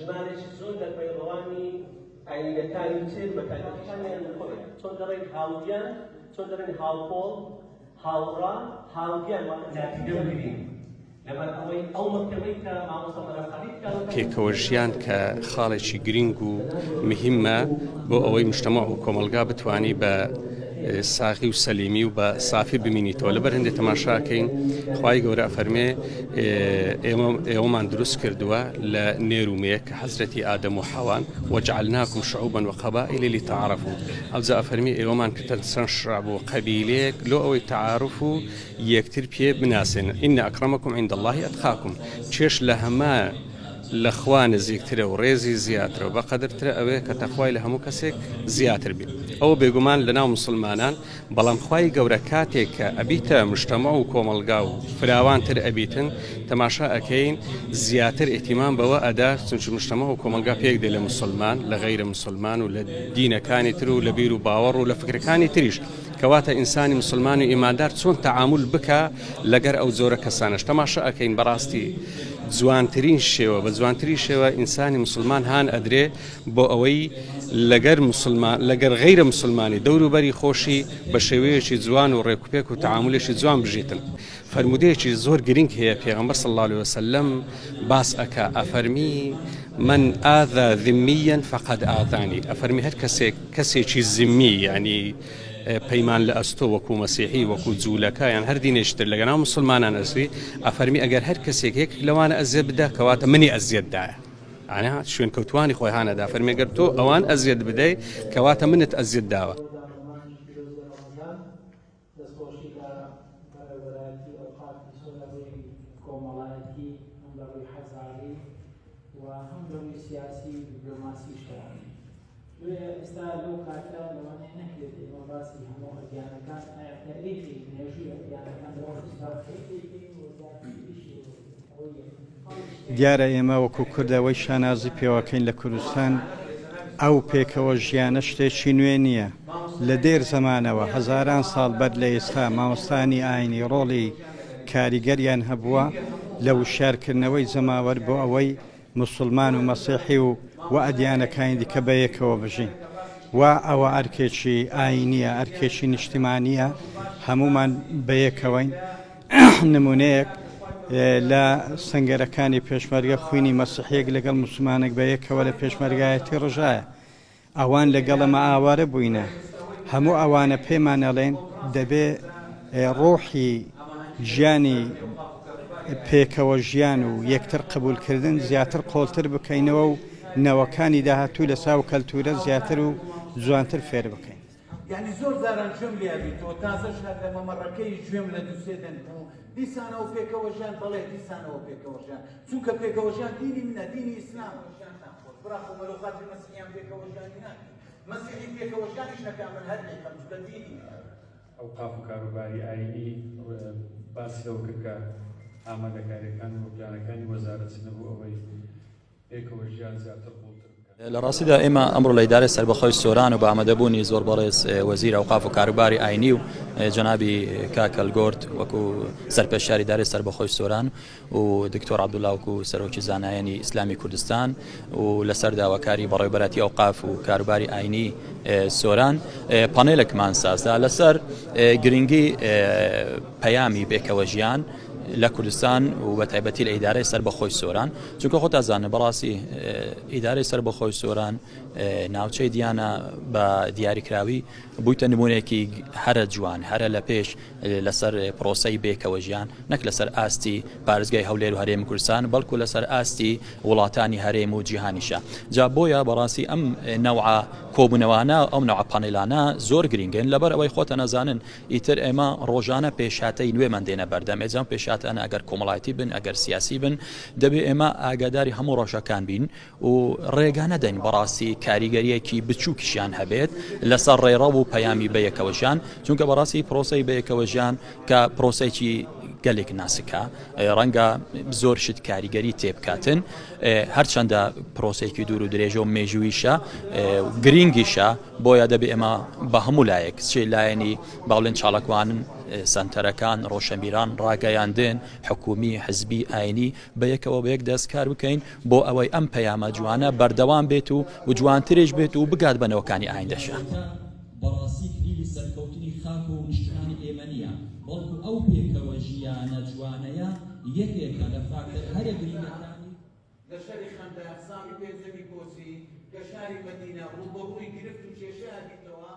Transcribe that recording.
ژمارەیەکی زۆر لە پەیڕەوانی ئایینەکانی تر بە تایبەتیشانیان خۆیان چۆن دەڵێن هاوگیان، چۆن دەڵێن هاوپۆڵ، هاوڕا، هاوگیان واتە نادیدە بگرین لەبەر ئەوەی ئەو مەکتەبەی کە مامۆستا مەلا خالید کراوەتە پێکەوە ژیان کە خاڵێکی گرینگ و مهمە بۆ ئەوەی مجتەمەع و کۆمەڵگا بتوانی بە ساغی و سەلیمی و بە سافی بمینیتەوە لەبەر هەندێک تەماشاکەین خوای گەورە ئەفەرمێ ئێوەمان دروست کردووە لە نێر و مێ کە حەزرەتی ئادەم و حەوان وجعلناکم شعوبا وقبائل لتعارفوا ئەوجا ئەفەرمی ئێوەمان کردە چەند شعب و قەبیلەیەک لۆ ئەوەی تعارف و یەکتر پێ بناسێنن ان اکرمکم عند اللە اتقاکم چێش لە هەمە لە خوا نزیکترە و ڕێزی زیاترە و بەقەدرترە ئەوەیە کە تەقوای لە هەموو کەسێک زیاتر بێ ئەوە بێگومان لەناو موسڵمانان بەڵام خوای گەورە کاتێک کە ئەبیتە مجتەمع و کۆمەڵگا و فراوانتر ئەبیتن تەماشا ئەکەین زیاتر ئیهتیمام بەوە ئەدا چونکی مجتەمع و کۆمەڵگا پێک دێ لە موسڵمان لە غەیرە موسڵمان و لە دینەکانی تر و لە بیر و باوەڕ و لە فکرەکانی تریش کەواتە ئینسانی موسڵمان و ئیماندار چۆن تەعامول بکا لەگەر ئەو جۆرە کەسانەش تەماشا ئەکەین بەڕاستی جوانترین شێوە بە جوانترین شێوە ئینسانی موسڵمان هان ئەدرێ بۆ ئەوەی لەگەر موسڵمان لەگەر غەیرە موسڵمانی دەوروبەری خۆشی بە شێوەیەکی جوان و ڕێکوپێک و تەعامولێکی جوان بژیتن. فەرموودەیەکی زۆر گرنگ هەیە پێغەمبەر صلی اللە علیە وسلم باس ئەکا ئەفەرمی من آذی ذمیا فقد آذانی ئەفەرمی هەر کەسێک کەسێکی زمی یعنی پەیمان لە ئەستۆ وەکو مەسیحی وەکو جوولەکە یان هەر دینێکی تر لەگەناو مسلمانان ئەزوی ئەفەرمی ئەگەر هەر کەسێک یەک لەوانە ئەزیەت بدا کەواتە منی ئەزیەت دایە ئایا شوێنکەوتوانی خۆی هانەدا فەرمی گەر تۆ ئەوان ئەزیەت بدەی کەواتە منت ئەزیەت داوە. دەستخۆشی لە بەڕێوەبەرایەتی ئەوقافی چ لە ڕووی کۆمەڵایەتی هەم لە ڕووی حەزاری و هەم لە ڕووی سیاسی و دیپلۆماسیشەوە. لۆیە ئێستا لەو کاتە لەوانەیە نەکرێت ئێمە باسی هەموو ئەدیانەکان ئایا تاریخی مێژووی ئەدیانەکان دیارە ئێمە وەکو کورد ئەوەی شانازی پێوەکەین لە کوردستان ئەو پێکەوە ژیانە شتێکی نوێ نییە لە دێر زەمانەوە هەزاران ساڵ بەر لە ئێستا مامۆستانی ئاینی ڕۆڵی کاریگەریان هەبووە لە وشیارکردنەوەی جەماوەر بۆ ئەوەی موسڵمان و مەسیحی و و ئەدیانەکانی دیکە بەیەکەوە بژین و ئەوە ئەرکێکی ئاینییە ئەرکێکی نیشتیمانییە هەموومان بەیەکەوەین. نمونەیەک لە سەنگەرەکانی پێشمەرگە خوینی مەسیحیەک لەگەڵ موسڵمانێک بە یەکەوە لە پێشمەرگایەتی ڕژایە ئەوان لەگەڵ ئەمە ئاوارە بووینە هەموو ئەوانە پێمان ئەڵێن دەبێ ڕۆحی ژیانی پێکەوە ژیان و یەکتر قبولکردن زیاتر قۆڵتر بکەینەوە و نەوەکانی داهاتوو لە ساو کەلتورە زیاتر و جوانتر فێر بکەین. یانی زۆر جاران گوێم لێ ئەبیتەوە تازەش هەر لە مەمەڕەکەی گوێم لە دوو سێ دەنگ بوو دیسانەوە پێکەوە ژیان بەڵێ دیسانەوە پێکەوە ژیان چونکە پێکەوە ژیان دینی منە دینی ئیسلامە ژیانتان خۆش برا خۆ مەلۆ خاتری مەسیحیان پێکەوە ژیانی ناکەین مەسیحی پێکەوە ژیانیش نەکا من هەر دەیکەم چونکە دینی منە. ئەوقاف و کاروباری ئایینی باسی لەوە کرد کە ئامادەکارییەکان و پلانەکانی وەزارەت چنە بۆ ئەوەی پێکەوە ژیان زیاتر قووڵتر بکەن. لە ڕاستیدا ئێمە ئەمڕۆ لە ئیدارەی سەربەخۆی سۆران و بە ئامادەبوونی زۆر بەڕێز وەزیر ئەوقاف و کاروباری ئاینی و جەنابی کاک هەلگۆرد وەکو سەرپەرشتیاری ئیدارەی سەربەخۆی سۆران و دکتۆر عەبدوڵا وەکو سەرۆکی زانایانی ئیسلامی کوردستان و لەسەر داواکاری بەڕێوەبەرایەتی ئەوقاف و کاروباری ئاینی سۆران پانێلێکمان سازدا لەسەر گرنگی پەیامی پێکەوەژیان لە کوردستان و بە تایبەتی لە ئیدارەی سەربەخۆی سۆران چونکە خۆتا زانە بەڕاستی ئیدارەی سەربەخۆی سۆران ناوچەی دیانە بە دیاریکراوی بوویتە نمونەیەکی هەرە جوان هەرە لە پێش لەسەر پرۆسەی بێکەوە ژیان نەک لەسەر ئاستی پارێزگای هەولێر و هەرێمی کوردستان بەڵکو لەسەر ئاستی وڵاتانی هەرێم و جیهانیشە جا بۆیە بەڕاستی ئەم نەوعە کۆبوونەوانە ئەو نەوعە پانێلانە زۆر گرینگن لەبەر ئەوەی خۆتە نەزانن ئیتر ئێمە ڕۆژانە پێشهاتەی نوێمان دێنە بەردەم، ئێجا ئەم پێشهاتانە ئەگەر کۆمەڵایەتی بن، ئەگەر سیاسی بن، دەبێ ئێمە ئاگاداری هەموو ڕەوشەکان بین و ڕێگا نەدەین بەڕاستی کاریگەرییەکی بچووکیشیان هەبێت لەسەر ڕێڕەو و پەیامی بەیەکەوەژیان، چونکە بەڕاستی پرۆسەی بەیەکەوەژیان کە پرۆسەیەکی. گەلێک ناسکە، ڕەنگە زۆر شت کاریگەری تێبکاتن، هەرچەندە پرۆسەیەکی دوور و درێژە و مێژوویشە گرینگیشە، بۆیە دەبێ ئێمە بە هەموو لایەک چ لایەنی باڵێن چاڵکوانن، سەنتەرەکان، ڕۆشنبیران، ڕاگەیاندن، حکومی، حزبی، ئاینی بەیەکەوە بە یەک دەست کار بکەین بۆ ئەوەی ئەم پەیامە جوانە بەردەوام بێت و و جوانتریش بێت و بگات بە نەوەکانی ئایندەشە. بەڕاستی کلیلی سەرکەوتنی خاک و نیشتمانی ئێمە نییە، بەڵکو ئەو پێکەوە ژیانە جوانەیە یەکێکە لە فاکتەرە هەرە گرینگەکانی. لە شەری خەندەق ساڵی پێنجەمی کۆچی کە شاری مەدینە ڕووبەڕووی گرفت و کێشە ئەبیتەوە.